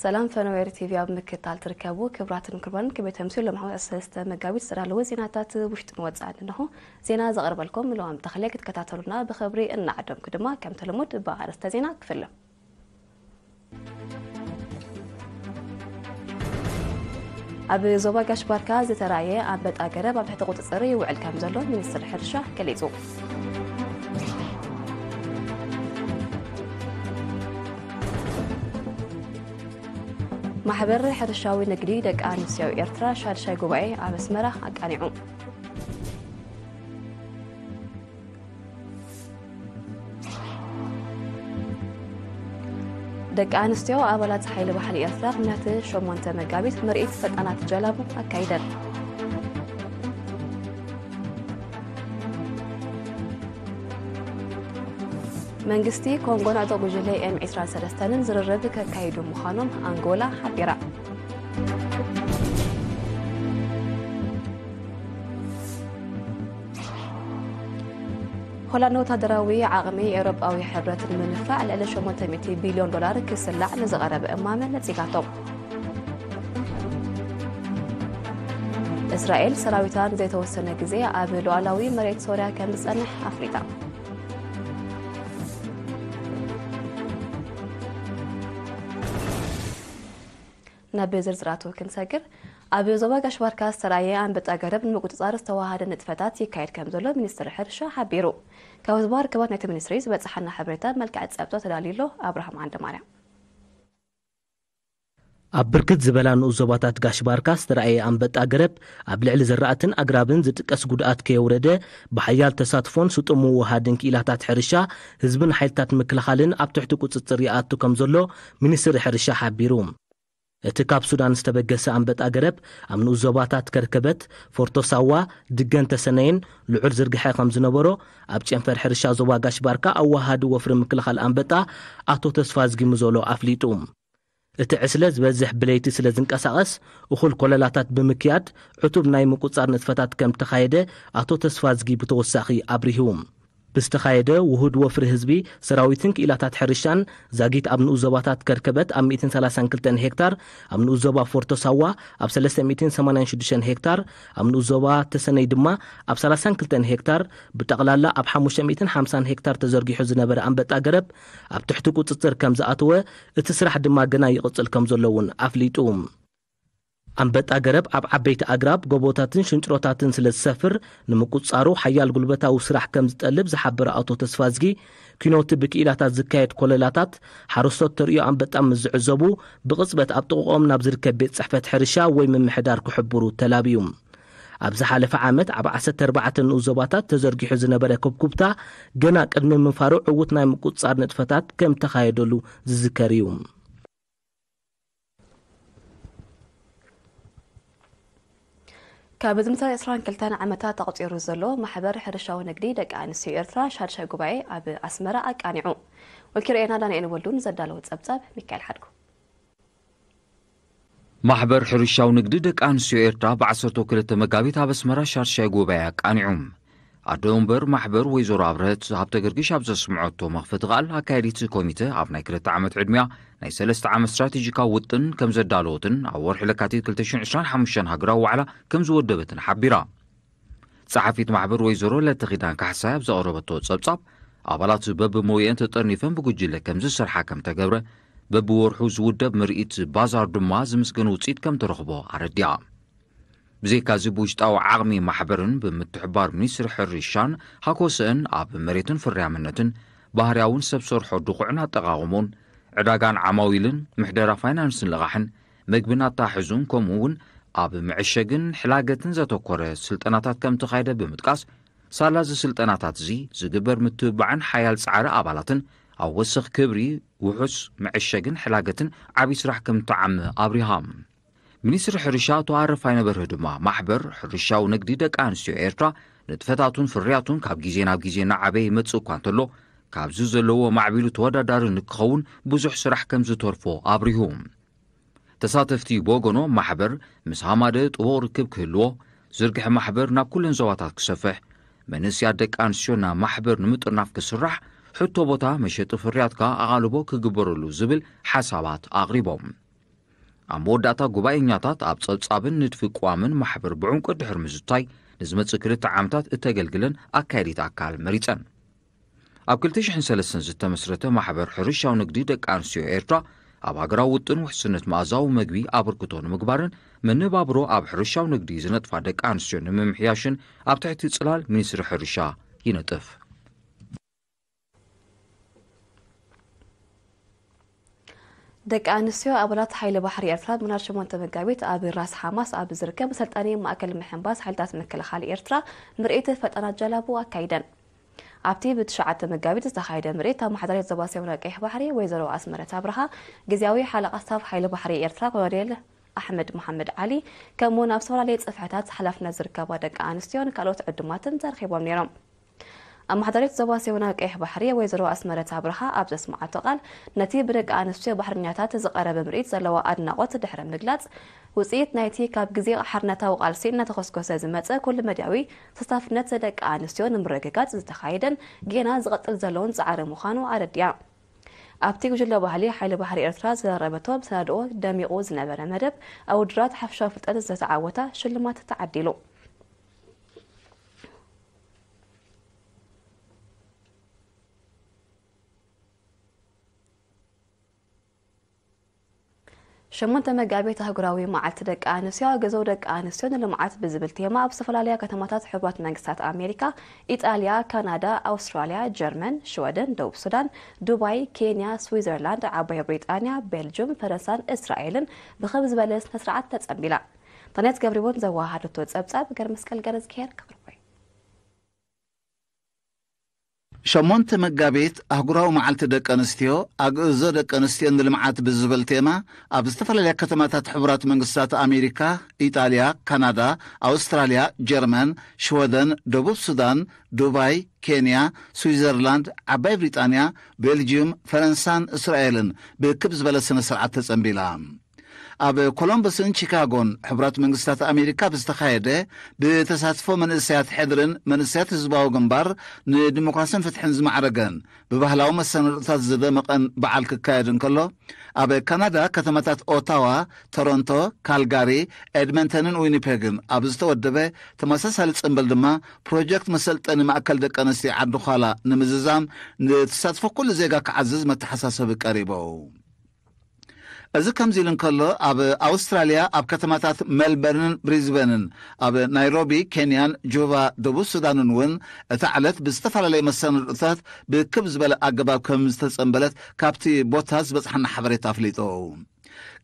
ሰላም ፈነወ ኤሪ ቲቪ ኣብ ምክትታል ትርከቡ ክቡራትን ክቡራን፣ ክቤት ተምሲሉ ሎም ሓሙስ ሰለስተ መጋቢት ዝተዳለወ ዜናታት ውሽጥን ወጻእን እንሆ። ዜና ዘቕርበልኩም ልዋም ተኽለ ክትከታተሉና ብኽብሪ እናዓደምኩ ድማ ከምቲ ልሙድ ብኣርእስተ ዜና ክፍልም። ኣብ ዞባ ጋሽ ባርካ ዝተራእየ ኣንበጣ ገረብ ኣብ ትሕቲ ቁጽጽር ይውዕል ከም ዘሎ ሚኒስትሪ ሕርሻ ገሊጹ። ማሕበር ሕርሻዊ ንግዲ ደቂ ኣንስትዮ ኤርትራ ሻድሻይ ጉባኤ ኣብ ኣስመራ ኣቃኒዑ። ደቂ ኣንስትዮ ኣባላት ሓይሊ ባሕሪ ኤርትራ ብናተ ሸሞንተ መጋቢት ምርኢት ፈጣናት ጀላቡ ኣካይደን። መንግስቲ ኮንጎን ዕጡቕ ጉጅለ ኤም ዕስራን ሰለስተን ዝርርብ ከካይዱ ምዃኖም ኣንጎላ ሓቢራ። ሆላንድ ወታደራዊ ዓቕሚ ኤውሮጳዊ ሕብረት ንምንፋዕ ልዕሊ ሸሞንተ ሚእቲ ቢልዮን ዶላር ክስላዕ ንዝቐረበ እማመ ነጺጋቶ። እስራኤል ሰራዊታ ንዘይተወሰነ ግዜ ኣብ ሉዓላዊ መሬት ሶርያ ከም ዝጸንሕ ኣፍሊጣ። ናብ ዝርዝራቱ ክንሰግር፣ ኣብ ዞባ ጋሽ ባርካ ዝተራእየ ኣንበጣ ገረብ ንምቁጽጻር ዝተዋሃደ ንጥፈታት ይካየድ ከም ዘሎ ሚኒስትሪ ሕርሻ ሓቢሩ። ካብ ዝባር ክባት ናይቲ ሚኒስትሪ ዝበጽሓና ሓበሬታ መልክዕ ጸብጻብ ተዳልዩ ኣሎ። ኣብርሃም ዓንደማርያም። ኣብ ብርክት ዝበላ ንኡስ ዞባታት ጋሽ ባርካ ዝተራእየ ኣንበጣ ገረብ ኣብ ልዕሊ ዘራእትን ኣግራብን ዝጥቀስ ጉድኣት ከየውረደ፣ ብሓያል ተሳትፎን ስጡም ምውሃድን ክኢላታት ሕርሻ፣ ህዝብን ሓይልታት ምክልኻልን ኣብ ትሕቲ ቁጽጽር ይኣቱ ከም ዘሎ ሚኒስትሪ ሕርሻ ሓቢሩ። እቲ ካብ ሱዳን ዝተበገሰ ኣንበጣ ገረብ ኣብ ንኡስ ዞባታት ከርከበት፣ ፎርቶ ሳዋ፣ ድገን ተሰነየን ልዑል ዝርግሐ ከም ዝነበሮ ኣብ ጨንፈር ሕርሻ ዞባ ጋሽ ባርካ ኣወሃዲ ወፍሪ ምክልኻል ኣንበጣ ኣቶ ተስፋ ዝጊ ምዞሎ ኣፍሊጡ። እቲ ዕስለ ዝበዝሕ ብለይቲ ስለ ዝንቀሳቐስ፣ እኹል ኮለላታት ብምክያድ ዕቱብ ናይ ምቁጻር ንጥፈታት ከም ተኻየደ ኣቶ ተስፋ ዝጊ ብተወሳኺ ኣብሪሁ። ብዝተኻየደ ውሁድ ወፍሪ ህዝቢ፣ ሰራዊትን ክኢላታት ሕርሻን ዛጊት ኣብ ንኡስ ዞባታት ከርከበት ኣብ ሚእትን ሰላሳን ክልተን ሄክታር፣ ኣብ ንኡስ ዞባ ፎርቶ ሳዋ ኣብ ሰለስተ ሚእትን ሰማንያን ሽዱሽተን ሄክታር፣ ኣብ ንኡስ ዞባ ተሰነይ ድማ ኣብ ሰላሳን ክልተን ሄክታር፣ ብጠቕላላ ኣብ ሓሙሽተ ሚእትን ሓምሳን ሄክታር ተዘርጊሑ ዝነበረ ኣንበጣ ገረብ ኣብ ትሕቲ ቁጽጽር ከም ዝኣተወ፣ እቲ ስራሕ ድማ ገና ይቕጽል ከም ዘሎ እውን ኣፍሊጡ። ኣንበጣ ገረብ ኣብ ዓበይቲ ኣግራብ፣ ጎቦታትን ሽንጭሮታትን ስለ ዝሰፍር፣ ንምቁጽጻሩ ሓያል ጉልበታዊ ስራሕ ከም ዝጠልብ ዝሓበረ ኣቶ ተስፋዝጊ፣ ኪኖቲ ብክኢላታት ዝካየድ ኮለላታት፣ ሓረስቶት ተርእዮ ኣንበጣ ምስ ዝዕዘቡ፣ ብቕጽበት ኣብ ጥቕኦም ናብ ዝርከብ ቤት ጽሕፈት ሕርሻ ወይ ምምሕዳር ክሕብሩ ተላብዩ። ኣብ ዝሓለፈ ዓመት ኣብ ዓሰርተ ኣርባዕተ ንኡስ ዞባታት ተዘርጊሑ ዝነበረ ኩብኩብታ፣ ገና ቅድሚ ምንፋሩ ዕዉት ናይ ምቁጽጻር ንጥፈታት ከም ተኻየደሉ ዝዝከር እዩ። ካብ ዝምተ ዕስራን ክልተን ዓመታት ኣቑጺሩ ዘሎ ማሕበር ሕርሻዊ ንግዲ ደቂ ኣንስትዮ ኤርትራ ሻድሻይ ጉባኤ ኣብ ኣስመራ ኣቃኒዑ። ወኪል ርኤና ዳንኤል ወልዱ ንዘዳለዎ ጸብጻብ ሚካኤል ሓድጉ። ማሕበር ሕርሻዊ ንግዲ ደቂ ኣንስትዮ ኤርትራ ብ ዓሰርተ ክልተ መጋቢት ኣብ ኣስመራ ሻድሻይ ጉባኤ ኣቃኒዑ። ኣደ ወንበር ማሕበር ወይዘሮ ኣብረህት ሃብተ ገርግሽ ኣብ ዘስምዐቶ መኽፈቲ ቃል፣ ኣካያዲት ኮሚተ ኣብ ናይ ክልተ ዓመት ዕድሚያ ናይ ሰለስተ ዓመት ስትራቴጂካዊ ውጥን ከም ዘዳለወትን ኣብ ወርሒ ለካቲት ክልተ ሽሕን ዕስራን ሓሙሽተን ሃገራዊ ዋዕላ ከም ዝወደበትን ሓቢራ። ጸሓፊት ማሕበር ወይዘሮ ለተኺዳን ካሕሳይ ኣብ ዘቕረበቶ ጸብጻብ፣ ኣባላት በብመውየን ተጠርኒፈን ብጉጅለ ከም ዝሰርሓ ከም ተገብረ፣ በብወርሑ ዝውደብ ምርኢት ባዛር ድማ ዝምስገን ውጽኢት ከም ተረኽቦ ኣረዲኣ። ብዘይካዚ ብውሽጣዊ ዓቕሚ ማሕበርን ብምትሕባር ሚኒስትሪ ሕርሻን ሃኮሰእን ኣብ መሬትን ፍርያምነትን ባህርያውን ሰብ ሰርሖ ድኹዕን ኣጠቓቕሞን ዕዳጋን ዓማዊልን ምሕደራ ፋይናንስን ልቓሕን መግብን ኣተሓሕዙን ከምኡ እውን ኣብ መዕሸግን ሕላገትን ዘተኮረ ስልጠናታት ከም ተኻየደ ብምጥቃስ፣ ሳላ እዚ ስልጠናታት እዚ ዝግበር ምትብባዕን ሓያል ጻዕሪ ኣባላትን ኣብ ወሰኽ ክብሪ ውሑስ መዕሸግን ሕላገትን ዓብዪ ስራሕ ከም እተዓመ ኣብሪሃ። ሚኒስትሪ ሕርሻ ኣቶ ኣረፋይነ በርሀ ድማ፣ ማሕበር ሕርሻዊ ንግዲ ደቂ ኣንስትዮ ኤርትራ ንጥፈታቱን ፍርያቱን ካብ ግዜ ናብ ግዜ እናዓበየ ይመጽእ እኳ እንተሎ፣ ካብዚ ዘለዎ ማዕቢሉ ተወዳዳሪ ንክኸውን ብዙሕ ስራሕ ከም ዝተርፎ ኣብሪሁ። ተሳተፍቲ ብወገኖም፣ ማሕበር ምስ ሃማደ ጥቡቕ ርክብ ክህልዎ፣ ዝርግሐ ማሕበር ናብ ኩለን ዞባታት ክሰፍሕ፣ መንእስያት ደቂ ኣንስትዮ ናብ ማሕበር ንምጥርናፍ ክስራሕ፣ ሕቶ ቦታ መሸጢ ፍርያትካ ኣቓልቦ ክግበረሉ ዝብል ሓሳባት ኣቕሪቦም። ኣብ መወዳእታ ጉባኤኛታት ኣብ ጸብጻብን ንድፊ ቅዋምን ማሕበር ብዕምቆት ድሕሪ ምዝታይ ንዝመጽእ ክልተ ዓመታት እተገልግለን ኣካያዲት ኣካል መሪጸን። ኣብ ክልተ ሽሕን ሰለስተን ዝተመስረተ ማሕበር ሕርሻዊ ንግዲ ደቂ ኣንስትዮ ኤርትራ ኣብ ሃገራዊ ውጥን ውሕስነት መኣዛዊ መግቢ ኣበርክቶ ንምግባርን መነባብሮ ኣብ ሕርሻዊ ንግዲ ዝነጥፋ ደቂ ኣንስትዮ ንምምሕያሽን ኣብ ትሕቲ ጽላል ሚኒስትሪ ሕርሻ ይነጥፍ። ደቂ ኣንስትዮ ኣባላት ሓይሊ ባሕሪ ኤርትራ ብናር ሸሞንተ መጋቢት ኣብ ራስ ሓማስ ኣብ ዝርከብ መሰልጠኒ ማእከል ምሕንባስ ሓይልታት ምክልኻል ኤርትራ ምርኢት ፈጠራት ጃላቡ ኣካይደን። ኣብቲ ብትሽዓተ መጋቢት ዝተኻየደ ምርኢት፣ ኣመሓዳሪት ዞባ ሰሜናዊ ቀይሕ ባሕሪ ወይዘሮ ኣስመረት ኣብርሃ፣ ግዝያዊ ሓለቓ ስታፍ ሓይሊ ባሕሪ ኤርትራ ኮሎኔል ኣሕመድ መሓመድ ዓሊ፣ ከምኡውን ኣብ ዝተፈላለየ ጽፍሕታት ሓላፍነት ዝርከባ ደቂ ኣንስትዮን ካልኦት ዕዱማትን ተረኺቦም ነይሮም። ኣመሓዳሪት ዞባ ሰሜናዊ ቀይሕ ባሕሪ ወይዘሮ ኣስመረት ኣብርሃ ኣብ ዘስምዓቶ ቃል፣ ነቲ ብደቂ ኣንስትዮ ባሕርኛታት ዝቐረበ ምርኢት ዘለዋ ኣድናቖት ድሕሪ ምግላጽ፣ ውጽኢት ናይቲ ካብ ግዜ ሓርነታዊ ቃልሲ እናተኾስኮሰ ዝመጸ ኩሉ መዳያዊ ተሳታፍነት ደቂ ኣንስትዮ ንምርግጋጽ ዝተኻየደን ጌና ዝቐጽል ዘለውን ጻዕሪ ምዃኑ ኣረዲኣ። ኣብቲ ጉጅለ ባህሊ ሓይሊ ባሕሪ ኤርትራ ዝዘረበቶ መሰናድኦ ደሚቑ ዝነበረ መደብ፣ ኣብ ውድድራት ሓፈሻዊ ፍልጠት ዝተዓወታ ሽልማት ተዓዲሉ። ሸሞንተ መጋቢት ኣህጉራዊ መዓልቲ ደቂ ኣንስትዮ፣ ኣገዘው ደቂ ኣንስትዮ ንልምዓት ብዝብል ቴማ ኣብ ዝተፈላለያ ከተማታት ሕቡራት መንግስታት ኣሜሪካ፣ ኢጣልያ፣ ካናዳ፣ ኣውስትራልያ፣ ጀርመን፣ ሽወደን፣ ደቡብ ሱዳን፣ ዱባይ፣ ኬንያ፣ ስዊዘርላንድ፣ ዓባይ ብሪጣንያ፣ ቤልጅም፣ ፈረንሳን እስራኤልን ብክብ ዝበለ ስነ ስርዓት ተጸንቢላ። ታንያት ገብሪቦን ዘወሃሃደቶ ጸብጻብ ገርመስቀል ገረዝግሄር ክቕርቦ እዩ። ሸሞንተ መጋቢት ኣህጉራዊ መዓልቲ ደቂ ኣንስትዮ፣ ኣግእዞ ደቂ ኣንስትዮ ንልምዓት ብዝብል ቴማ ኣብ ዝተፈላለያ ከተማታት ሕቡራት መንግስታት ኣሜሪካ፣ ኢጣልያ፣ ካናዳ፣ ኣውስትራልያ፣ ጀርመን፣ ሽወደን፣ ደቡብ ሱዳን፣ ዱባይ፣ ኬንያ፣ ስዊዘርላንድ፣ ዓባይ ብሪጣንያ፣ ቤልጅዩም፣ ፈረንሳን እስራኤልን ብክብ ዝበለ ስነ ስርዓት ተጸንቢላ። ኣብ ኮሎምበስን ቺካጎን ሕቡራት መንግስታት ኣሜሪካ ብዝተኻየደ ብተሳትፎ መንእሰያት ሕድርን መንእሰያት ህዝባዊ ግንባር ንዲሞክራስን ፍትሕን ዝማዕረገን ብባህላዊ መሰናድኦታት ዝደመቐን በዓል ክካየድ እንከሎ፣ ኣብ ካናዳ ከተማታት ኦታዋ፣ ቶሮንቶ፣ ካልጋሪ፣ ኤድመንተንን ዊኒፔግን ኣብ ዝተወደበ ተመሳሳሊ ጽምብል ድማ ፕሮጀክት መሰልጠኒ ማእከል ደቂ ኣንስትዮ ዓዲ ዃላ ንምዝዛም ንተሳትፎ ኩሉ ዜጋ ክዓዝዝ መተሓሳሰቢ ቀሪቡ። እዚ ከምዚ ኢሉ እንከሎ፣ ኣብ ኣውስትራልያ ኣብ ከተማታት ሜልበርንን ብሪዝበንን፣ ኣብ ናይሮቢ ኬንያን ጁባ ደቡብ ሱዳንን እውን እታ ዕለት ብዝተፈላለየ መሰናድኦታት ብክብ ዝበለ ኣገባብ ከም ዝተጸንበለት ካብቲ ቦታ ዝበጽሓና ሓበሬታ ኣፍሊጡ።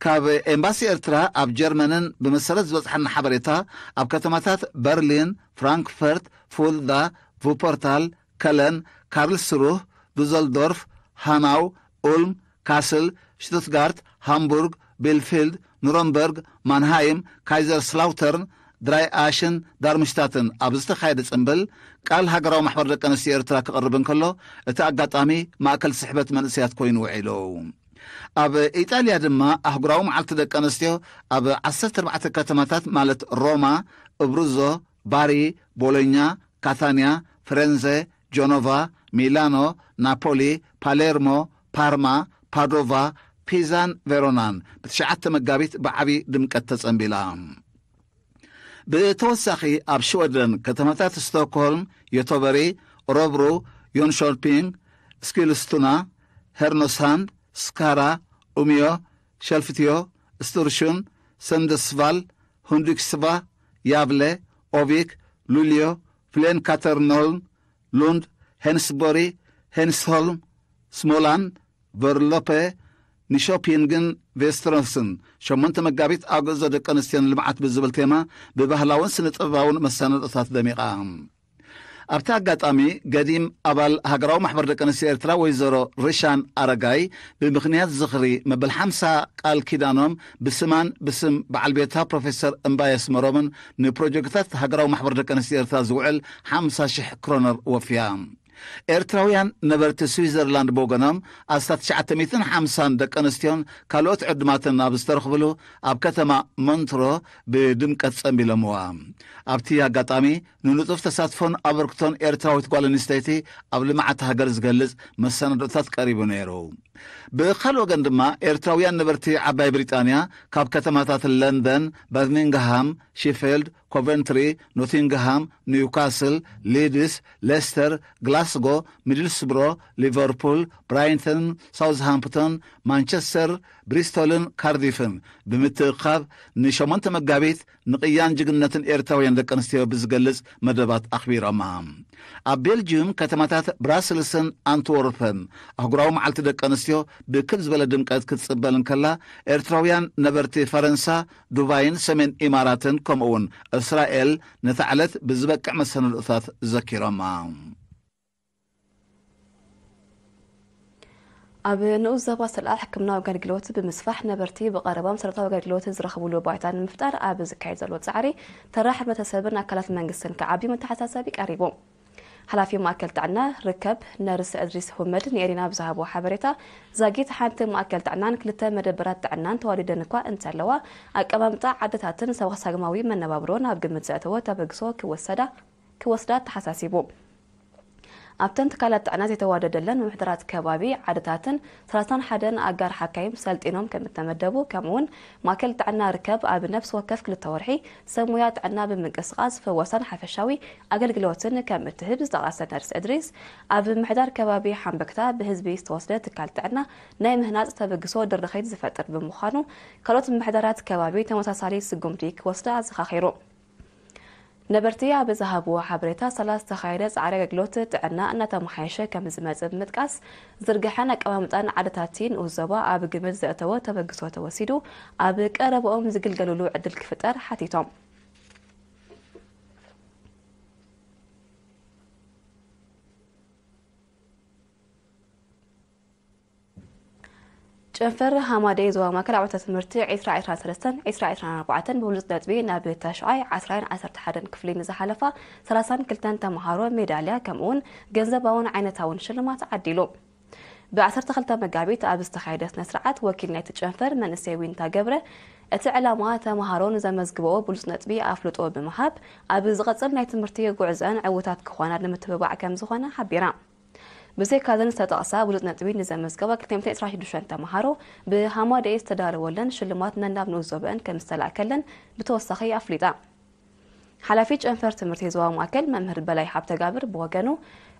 ካብ ኤምባሲ ኤርትራ ኣብ ጀርመንን ብመሰረት ዝበጽሓና ሓበሬታ፣ ኣብ ከተማታት በርሊን፣ ፍራንክፈርት፣ ፉልዳ፣ ቩፐርታል፣ ከለን፣ ካርልስሩህ፣ ዱዘልዶርፍ፣ ሃናው፣ ኡልም፣ ካስል፣ ሽቱትጋርት፣ ሃምቡርግ፣ ቢልፊልድ፣ ኑረምበርግ፣ ማንሃይም፣ ካይዘርስላውተርን፣ ድራይ ኣሽን ዳርምሽታትን ኣብ ዝተኻየደ ጽምብል፣ ቃል ሃገራዊ ማሕበር ደቂ ኣንስትዮ ኤርትራ ክቕርብ እንከሎ፣ እቲ ኣጋጣሚ ማእከል ስሕበት መንእሰያት ኮይኑ ውዒሉ። ኣብ ኢጣልያ ድማ ኣህጉራዊ መዓልቲ ደቂ ኣንስትዮ ኣብ ዓሰርተ ኣርባዕተ ከተማታት ማለት ሮማ፣ እብሩዞ፣ ባሪ፣ ቦሎኛ፣ ካታንያ፣ ፍሬንዘ፣ ጀኖቫ፣ ሚላኖ፣ ናፖሊ፣ ፓሌርሞ፣ ፓርማ፣ ፓዶቫ፣ ፒዛን ቬሮናን ብትሽዓተ መጋቢት ብዓቢ ድምቀት ተጸንቢላ። ብተወሳኺ ኣብ ሽወደን ከተማታት ስቶክሆልም፣ ዮቶበሪ፣ ኦረብሩ፣ ዮንሾልፒንግ፣ ስኪልስቱና፣ ሄርኖሳንድ፣ ስካራ፣ ኡምዮ፣ ሸልፍትዮ፣ ስቱርሹን፣ ሰንደስቫል፣ ሁንዲክስቫ፣ ያቭለ፣ ኦቪክ፣ ሉልዮ፣ ፍሌን ካተርኖልም፣ ሉንድ፣ ሄንስቦሪ፣ ሄንስሆልም፣ ስሞላን፣ ቨርሎፐ፣ ኒሾፒንግን ቬስትሮስን ሸሞንተ መጋቢት ኣግእዞ ደቂ ኣንስትዮ ንልምዓት ብዝብል ቴማ ብባህላውን ስነ ጥበባውን መሰናዶታት ደሚቓ። ኣብቲ ኣጋጣሚ ገዲም ኣባል ሃገራዊ ማሕበር ደቂ ኣንስትዮ ኤርትራ ወይዘሮ ርሻን ኣረጋይ ብምኽንያት ዝኽሪ መበል ሓምሳ ቃል ኪዳኖም ብስማን ብስም በዓል ቤታ ፕሮፌሰር እምባየ ኣስመሮምን ንፕሮጀክትታት ሃገራዊ ማሕበር ደቂ ኣንስትዮ ኤርትራ ዝውዕል ሓምሳ ሽሕ ክሮነር ወፍያ። ኤርትራውያን ነበርቲ ስዊዘርላንድ ብወገኖም፣ ኣስታት ትሽዓተ ሚእትን ሓምሳን ደቂ ኣንስትዮን ካልኦት ዕዱማትን ኣብ ዝተረኽብሉ ኣብ ከተማ ሞንትሮ ብድምቀት ጸንቢሎምዋ። ኣብቲ ኣጋጣሚ፣ ንንጡፍ ተሳትፎን ኣበርክቶን ኤርትራዊት ጓል ኣንስተይቲ ኣብ ልምዓት ሃገር ዝገልጽ መሰናዶታት ቀሪቡ ነይሩ። ብኻልእ ወገን ድማ፣ ኤርትራውያን ነበርቲ ዓባይ ብሪጣንያ ካብ ከተማታት ለንደን፣ በርሚንግሃም፣ ሺፌልድ፣ ኮቨንትሪ፣ ኖቲንግሃም፣ ኒውካስል፣ ሊድስ፣ ሌስተር፣ ግላስጎ፣ ሚድልስብሮ፣ ሊቨርፑል፣ ብራይተን፣ ሳውዝሃምፕቶን፣ ማንቸስተር፣ ብሪስቶልን ካርዲፍን ብምትእኻብ፣ ንሸሞንተ መጋቢት ንቕያን ጅግንነትን ኤርትራውያን ደቂ ኣንስትዮ ብዝገልጽ መደባት ኣኽቢሮማ። ኣብ ቤልጅዩም ከተማታት ብራስልስን ኣንትወርፐን ኣህጉራዊ መዓልቲ ደቂ ኣንስትዮ ብክብ ዝበለ ድምቀት ክትጽበል እንከላ፣ ኤርትራውያን ነበርቲ ፈረንሳ፣ ዱባይን ሰሜን ኢማራትን ከምኡ እውን እስራኤል ነታ ዕለት ብዝበቅዕ መሰናዶታት ዘኪሮማ። ኣብ ንኡስ ዞባ ሰልኣል ሕክምናዊ ኣገልግሎት ብምስፋሕ ነበርቲ ብቐረባ መሰረታዊ ኣገልግሎት ዝረኽብሉ ባይታ ንምፍጣር ኣብ ዝካየድ ዘሎ ጻዕሪ ተራ ሕብረተሰብን ኣካላት መንግስትን ክዓቢ መተሓሳሰቢ ቀሪቡ። ሓላፊ ማእከል ጥዕና ርከብ ነርስ እድሪስ ሁመድ ንኤሪና ብዝሃቦ ሓበሬታ፣ ዛጊት ሓንቲ ማእከል ጥዕናን ክልተ መደበራት ጥዕናን ተዋዲደን እኳ እንተለዋ፣ ኣቀማምጣ ዓድታትን ሰዋስግማዊ መነባብሮን ኣብ ግምት ዘእተወ ተበግሶ ክወሰዳ ክወስዳ ኣተሓሳሲቡ። ኣብተን ትካላት ጥዕና ዘይተዋደደለን ምምሕዳራት ከባቢ ዓድታትን ሰላሳን ሓደን ኣጋር ሓካይም ሰልጢኖም ከም እተመደቡ፣ ከምኡውን ማእከል ጥዕና ርከብ ኣብ ነፍሲ ወከፍ ክልተ ወርሒ ሰብ ሞያ ጥዕና ብምንቅስቓስ ፈወሳን ሓፈሻዊ ኣገልግሎትን ከም እትህብ ዝጠቐሰ ነርስ እድሪስ፣ ኣብ ምምሕዳር ከባቢ ሓምበክታ ብህዝቢ ዝተወስደ ትካል ጥዕና ናይ ምህናጽ ተበግሶ ድርኺት ዝፈጥር ብምዃኑ፣ ካልኦት ምምሕዳራት ከባቢ ተመሳሳሊ ስጉምቲ ክወስዳ ኣዘኻኺሩ። ነበርቲ ኣብ ዝሃብዎ ሓበሬታ፣ ሰላ ዝተኻየደ ጻዕሪ ኣገልግሎት ጥዕና እናተመሓየሸ ከም ዝመጽእ ብምጥቃስ፣ ዝርግሐን ኣቀማምጣን ዓድታትቲ ንኡስ ዞባ ኣብ ግምት ዘእተወ ተበግሶ ተወሲዱ፣ ኣብ ቀረባኦም ዝግልገሉሉ ዕድል ክፍጠር ሓቲቶም። ጨንፈር ሃማደይ ዞባ ማእከል ኣብያተ ትምህርቲ ዕስራ ዕስራን ሰለስተን ዕስራ ዕስራን ኣርባዕተን ብብሉጽ ነጥቢ ናብ ታሽዓይ፣ ዓስራይን ዓሰርተ ሓደን ክፍሊ ንዝሓለፋ ሰላሳን ክልተን ተምሃሮ ሜዳልያ ከምኡውን ገንዘባውን ዓይነታውን ሽልማት ዓዲሉ። ብ ዓሰርተ ክልተ መጋቢት ኣብ ዝተኻየደ ስነ ስርዓት፣ ወኪል ናይቲ ጨንፈር መንእሰይ ዊንታ ገብረ፣ እቲ ዕላማ ተምሃሮ ንዘመዝግበኦ ብሉጽ ነጥቢ ኣፍልጦ ብምሃብ፣ ኣብ ዝቐጽል ናይ ትምህርቲ ጉዕዘአን ዕዉታት ክኾና ንምትብባዕ ከም ዝኾነ ሓቢራ። ብዘይካዘን ዝተጠቕሳ ብሉጽ ነጥቢ ንዘመዝገባ ክልተ ሚእትን ዕስራን ሽዱሽተን ተምሃሮ፣ ብሃማደኤ ዝተዳለወለን ሽልማት ነናብ ንኡስ ዞበአን ከም ዝተላእከለን ብተወሳኺ ኣፍሊጣ። ሓላፊ ጨንፈር ትምህርቲ ዞባ ማእከል መምህር በላይ ሃብተጋብር ብወገኑ፣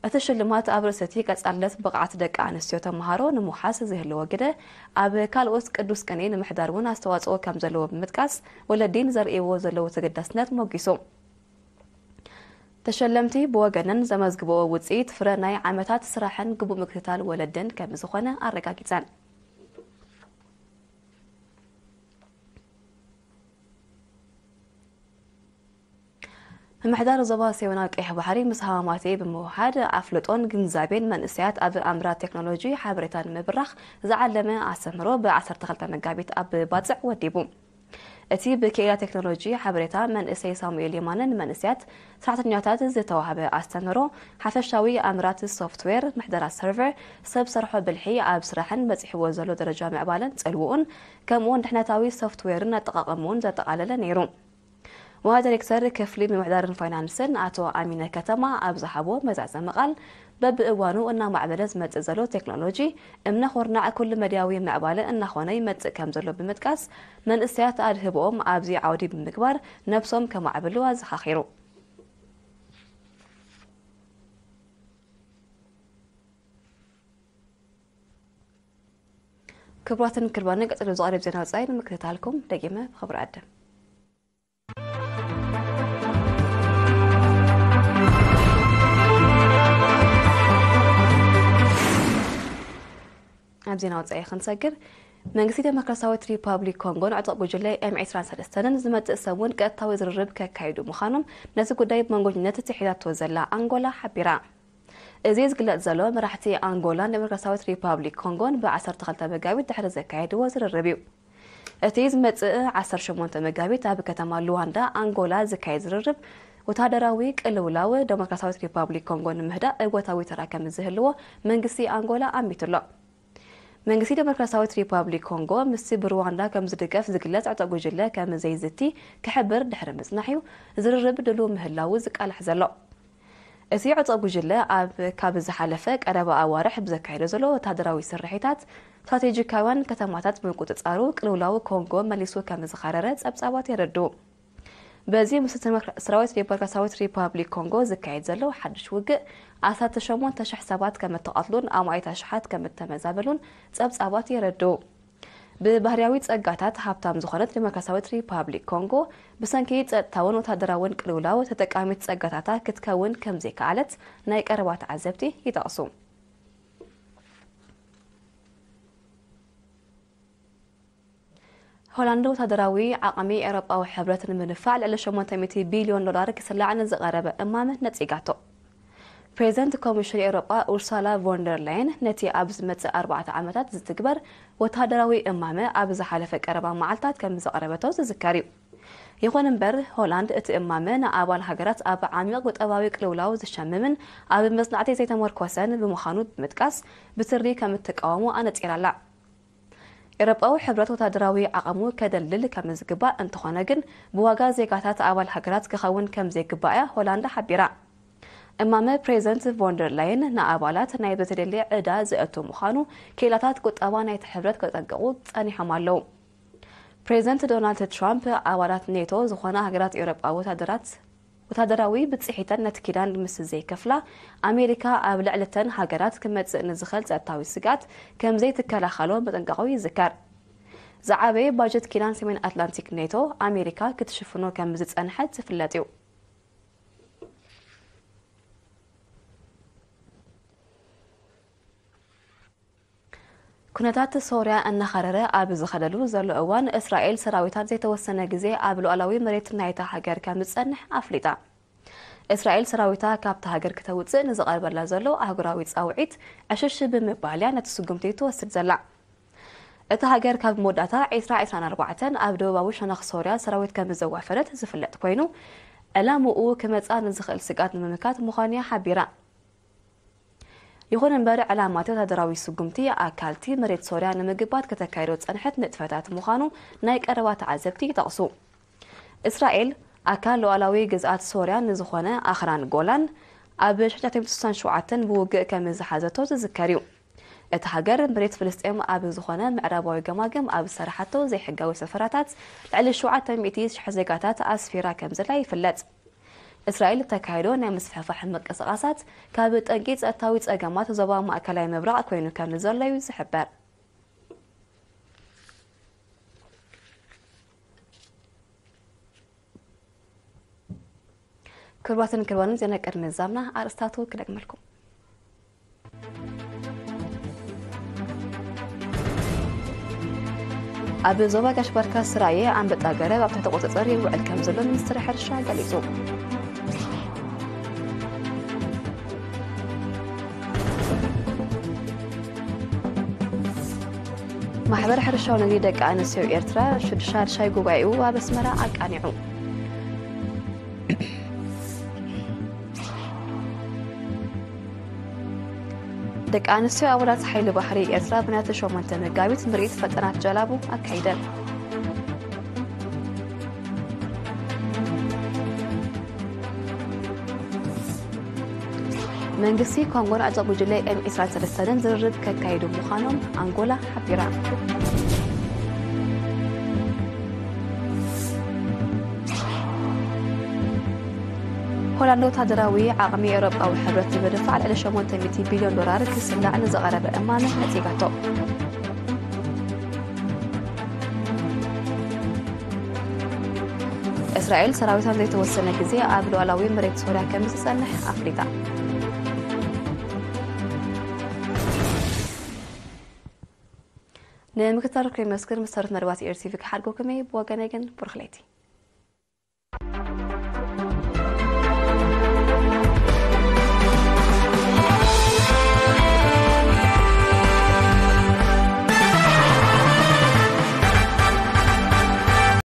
እቲ ሽልማት ኣብ ርእሲ እቲ ቀጻልነት ብቕዓት ደቂ ኣንስትዮ ተምሃሮ ንምውሓስ ዝህልዎ ግደ፣ ኣብ ካልኦት ቅዱስ ቅኔ ንምሕዳር እውን ኣስተዋጽኦ ከም ዘለዎ ብምጥቃስ፣ ወለዲ ንዘርእይዎ ዘለዉ ተገዳስነት ሞጊሱ። ተሸለምቲ ብወገነን ዘመዝግብኦ ውጽኢት ፍረ ናይ ዓመታት ስራሕን ግቡእ ምክትታል ወለድን ከም ዝኾነ ኣረጋጊጸን። ምምሕዳር ዞባ ሰሜናዊ ቀይሕ ባሕሪ ምስ ሃማማቴ ብምውሓድ ኣፍልጦን ግንዛቤን መንእሰያት ኣብ ኣምራት ቴክኖሎጂ ሓበሬታ ንምብራኽ ዝዓለመ ኣስተምህሮ ብ ዓሰርተ ክልተ መጋቢት ኣብ ባጽዕ ወዲቡ። እቲ ብክኢላ ቴክኖሎጂ ሓበሬታ መንእሰይ ሳሙኤል የማነ ንመንእሰያት ሰራሕተኛታት ዝተዋህበ ኣስተምህሮ፣ ሓፈሻዊ ኣምራት ሶፍትዌር፣ ምሕደራ ሰርቨር፣ ሰብ ሰርሖ ብልሒ ኣብ ስራሕን በጺሕዎ ዘሎ ደረጃ ምዕባለን ጽልውኡን፣ ከምኡውን ድሕነታዊ ሶፍትዌርን ኣጠቓቕምኡን ዘጠቓለለ ነይሩ። ዋና ዳይሬክተር ክፍሊ ምምሕዳርን ፋይናንስን ኣቶ ኣሚነ ከተማ ኣብ ዝሃቦ መዛዘሚ ቃል፣ በብእዋኑ እናማዕበለ ዝመጽእ ዘሎ ቴክኖሎጂ እምነ ኹርናዕ ኩሉ መድያዊ ምዕባለ እናኾነ ይመጽእ ከም ዘሎ ብምጥቃስ፣ መንእሰያት ኣድህቦኦም ኣብዚ ዓውዲ ብምግባር ነብሶም ከማዕብሉ ኣዘኻኺሩ። ክቡራትን ክቡራንን፣ ቀጺሉ ዝቐርብ ዜና ወጻኢ ንምክትታልኩም ደጊመ ብኽብሪ ኣድም። ኣብ ዜና ወጻኢ ክንሰግር፣ መንግስቲ ዴሞክራሲያዊት ሪፓብሊክ ኮንጎን ዕጡቕ ጉጅለ ኤም ዕስራን ሰለስተን ዝመጽእ ሰሙን ቀጥታዊ ዝርርብ ከካይዱ ምዃኖም ነቲ ጉዳይ ብመንጎኝነት ትሒዛቶ ዘላ ኣንጎላ ሓቢራ። እዚ ዝግለጽ ዘሎ፣ መራሕቲ ኣንጎላን ዴሞክራሲያዊት ሪፓብሊክ ኮንጎን ብ ዓሰርተ ክልተ መጋቢት ድሕሪ ዘካየድዎ ዝርርብ እዩ። እቲ ዝመጽእ ዓሰርተ ሸሞንተ መጋቢት ኣብ ከተማ ሉዋንዳ፣ ኣንጎላ፣ ዝካየድ ዝርርብ፣ ወታደራዊ ቅልውላው ደሞክራሲያዊት ሪፓብሊክ ኮንጎ ንምህዳእ እወታዊ ተራ ከም ዝህልዎ መንግስቲ ኣንጎላ ኣሚቱ ኣሎ። መንግስቲ ደሞክራሲያዊት ሪፓብሊክ ኮንጎ ምስቲ ብሩዋንዳ ከም ዝድገፍ ዝግለጽ ዕጡቕ ጉጅለ ከም ዘይዝቲ ክሕብር ድሕሪ ምጽናሕ እዩ ዝርርብ ድሉው ምህላዉ ዝቃላሕ ዘሎ። እቲ ዕጡቕ ጉጅለ ኣብ ካብ ዝሓለፈ ቀረባ ኣዋርሕ ብዘካየዶ ዘሎ ወታደራዊ ስርሒታት ስትራቴጂካውያን ከተማታት ብምቁጽጻሩ ቅልውላው ኮንጎ መሊሱ ከም ዝኸረረ ጸብጻባት የረድኡ። በዚ ምስ ሰራዊት ዴሞክራሲያዊት ሪፓብሊክ ኮንጎ ዝካየድ ዘሎ ሓድሽ ውግእ ኣስታት ሸሞንተ ሽሕ ሰባት ከም እተቐትሉን ኣማኢት ኣሽሓት ከም እተመዛበሉን ጸብጻባት የረድኡ። ብባህርያዊ ጸጋታት ሃብታም ዝኾነት ዴሞክራሲያዊት ሪፓብሊክ ኮንጎ ብሰንኪ ጸጥታውን ወታደራውን ቅልውላው ተጠቃሚት ጸጋታታ ክትከውን ከም ዘይከኣለት ናይ ቀረባ ተዓዘብቲ ይጠቕሱ። ሆላንድ ወታደራዊ ዓቕሚ ኤውሮጳዊ ሕብረት ንምድንፋዕ ልዕሊ ሸሞንተ ሚእቲ ቢልዮን ዶላር ክስላዕ ንዝቐረበ እማመ ነጺጋቶ። ፕሬዚደንት ኮሚሽን ኤውሮጳ ኡርሳላ ቮንደር ላየን ነቲ ኣብ ዝመጽእ ኣርባዕተ ዓመታት ዝትግበር ወታደራዊ እማመ ኣብ ዝሓለፈ ቀረባ መዓልታት ከም ዘቕረበቶ ዝዝከር እዩ። ይኹን እምበር ሆላንድ እቲ እማመ ንኣባል ሃገራት ኣብ ዓሚቕ ቁጠባዊ ቅልውላው ዝሸምምን ኣብ መጽናዕቲ ዘይተመርኮሰን ብምዃኑ ብምጥቃስ ብትሪ ከም እትቃወሞ ኣነጺራ ኣላ። ኤውሮጳዊ ሕብረት ወታደራዊ ዓቐሙ ከደልድል ከም ዝግባእ እንተኾነ ግን ብዋጋ ዜጋታት ኣባል ሃገራት ክኸውን ከም ዘይግባእ እያ ሆላንድ ሓቢራ። እማመ ፕሬዚደንት ቮንደር ላየን ንኣባላት ናይ ብትልልይ ዕዳ ዘእቱ ምዃኑ ክኢላታት ቁጠባ ናይቲ ሕብረት ከጠንቅቑ ጸኒሖም ኣለዉ። ፕሬዚደንት ዶናልድ ትራምፕ ኣባላት ኔቶ ዝኾና ሃገራት ኤውሮጳ ወታደራት ወታደራዊ ብጽሒተን ነቲ ኪዳን ምስ ዘይከፍላ ኣሜሪካ ኣብ ልዕልተን ሃገራት ክመጽእ ንዝኽእል ጸጥታዊ ስግኣት ከም ዘይትከላኸሎ ምጥንቃቑ ይዝከር። ዝዓበየ ባጀት ኪዳን ሰሜን ኣትላንቲክ ኔቶ ኣሜሪካ ክትሽፍኖ ከም ዝጸንሐት ዝፍለጥ እዩ። ኩነታት ሶርያ እናኸረረ ኣብ ዝኸደሉ ዘሎ እዋን እስራኤል ሰራዊታት ዘይተወሰነ ግዜ ኣብ ሉዓላዊ መሬት ናይታ ሃገር ከም ዝጸንሕ ኣፍሊጣ። እስራኤል ሰራዊታ ካብታ ሃገር ክተውጽእ ንዝቐርበላ ዘሎ ኣህጉራዊ ጻውዒት ዕሽሽ ብምባል እያ ነቲ ስጉምቲ ትወስድ ዘላ። እታ ሃገር ካብ መወዳእታ ዕስራ ዕስራን ኣርባዕተን ኣብ ደቡባዊ ሸነኽ ሶርያ ሰራዊት ከም ዘዋፈረት ዝፍለጥ ኮይኑ ዕላምኡ ክመጻ ንዝኽእል ስግኣት ንምምካት ምዃኑ እያ ሓቢራ። ይኹን እምበር ዕላማቲ ወታደራዊ ስጉምቲ ኣካልቲ መሬት ሶርያ ንምግባት ከተካይዶ ዝጸንሐት ንጥፈታት ምዃኑ ናይ ቀረባ ተዓዘብቲ ይጠቕሱ። እስራኤል ኣካል ሉዓላዊ ግዝኣት ሶርያ ንዝኾነ ኣኽራን ጎላን ኣብ ሽሕተን ትሽዓተን ብውግእ ከም ዝሓዘቶ ዝዝከር እዩ። እታ ሃገር መሬት ፍልስጤም ኣብ ዝኾነ ምዕራባዊ ገማግም ኣብ ዝሰራሓቶ ዘይሕጋዊ ሰፈራታት ልዕሊ ሸውዓተ ሚእቲ ሽሕ ዜጋታት ኣስፊራ ከም ዘላ ይፍለጥ። እስራኤል እተካየዶ ናይ ምስፍሕፋሕ ምንቅስቓሳት ካብ ጠንቂ ጸጥታዊ ጸገማት ዞባ ማእከላይ ምብራቕ ኮይኑ ከም ዘሎ እዩ ዝሕበር። ክቡራትን ክቡራንን ዜና ቅድሚ ምዛምና ኣርእስታቱ ክደግመልኩም። ኣብ ዞባ ጋሽ ባርካ ስራየ ኣንበጣ ገረብ ኣብ ትሕቲ ቁጽጽር ይውዕል ከም ዘሎ ሚኒስትሪ ሕርሻ ገሊጹ። ማሕበር ሕርሻዊ ንግዲ ደቂ ኣንስትዮ ኤርትራ ሽዱሻይ ጉባኤኡ ኣብ ኣስመራ ኣቃኒዑ። ደቂ ኣንስትዮ ኣባላት ሓይሊ ባሕሪ ኤርትራ ብናይ ሸሞንተ መጋቢት ምርኢት ፈጠራት ጀላቡ ኣካይደን። መንግስቲ ኮንጎን ዕጡቕ ጉጅለ ኤም ዕስራን ሰለስተን ዝርርብ ከካይዱ ምዃኖም ኣንጎላ ሓቢራ። ሆላንድ ወታደራዊ ዓቕሚ ኤውሮጳዊ ሕብረት ንምድንፋዕ ልዕሊ ሸሞንተ ሚእቲ ቢልዮን ዶላር ክስላዕ ንዝቐረበ እማመ ነጺጋቶ። እስራኤል ሰራዊታ ዘይተወሰነ ግዜ ኣብ ሉዓላዊ መሬት ሶርያ ከም ዝጸንሕ ኣፍሊጣ። ንምክትታል ክሪመስክር ምስ ተረፍ መደባት ኤር ቲ ቪ ክሓድጎኩም እየ። ብወገነይ ግን ብሩኽ ለይቲ።